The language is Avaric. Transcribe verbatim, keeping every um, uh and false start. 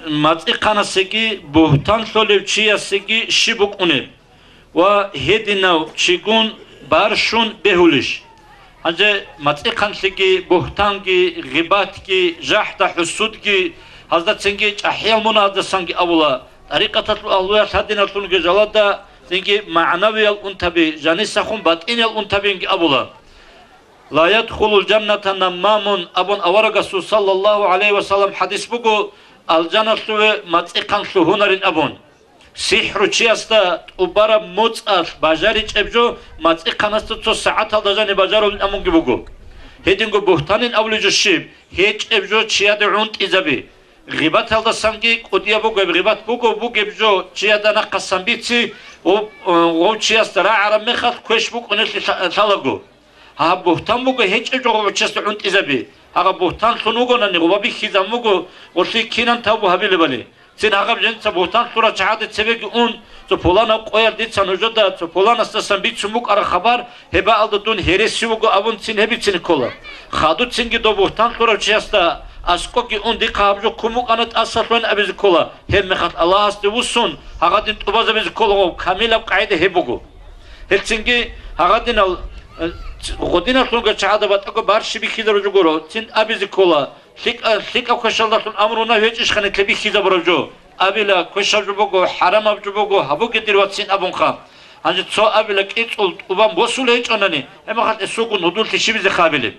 МацӀихъанасеги бугьтан лъолев чиясеги щиб букӀунеб ва гьединав чигун барщун бегьулищ? Гьанже мацӀихъанлъиги, бугьтанги, гъибатги, жахӀда-хӀусудги, гьаздацинги чӀахӀиял мунагьаздасанги абула, тӀарикъаталъул агьлуялъ гьадиналъунги жалада, цинги магӀнавиял унтаби, жанисахун батӀиниял унтабинги абула. «Ла ядхулул жанната наммамун», – абун аварагасул саллаллагьу гӀалайгьи ва саллам хӀадис буго, «Алжаналъуве мацӀихъан лъугьунарин», – абун. СихӀру чиясда тӀубараб моцӀалъ бажаричӀеб жо мацӀихъанасда цо сагӀаталда жаниб бажарулин абунги буго. Гьединго бугьтанин абулеб жо щиб? ГьечӀеб жо чияде гӀунтӀизаби. Гъибаталдасанги кӀудияб буго, гьеб гъибат буго, бугеб жо чияда нахъасан бици, гъов, гъов чиясда рагӀараб мехалъ квеш букӀунелъи лъа-, лъалаго. Гьаб бугьтан буго гьечӀеб жо гъов чиясда гӀунтӀизаби. Гьагъаб бугьтан лъун вугонани, гъова бихьизаб буго, гъолъие кинан тавбу гьабилебали. Цин гьагъаб жинца бугьтан лъурав чагӀаде цебеги ун, цо пуланаб къоялъ дица нужеда цо пуланасдасан бицун букӀараб хабар, гьебаалда дун гьереси вуго абун цин гьеб бицине ккола. Хадуцинги дов бугьтан лъурав чиясда аскӀоги ун дихъа гьаб жо ккун букӀана тӀасалъугьин абизе ккола, гьеб мехалъ Аллагьасде вуссун, гьагъадин тӀубазабизе ккола, гъов камилаб къагӀида гьеб буго. Гьелцинги гьагъадинал, э, гъодиналъунго чагӀада батӀаго барщи бихьизаружо гуро, цин абизе ккола, лъикӀа-, лъикӀаб квешалдалъун амру-нагьи гьечӀищха нилъе бихьизабураб жо? Абила, квешаб жо буго, хӀарамаб жо буго, гьабуге дир вацин абунха. Гьанже цо абила, кӀицӀул тӀубан босулей гьечӀонани, гьебмехалъ эсулгун гьудуллъи щибизе хабилеб?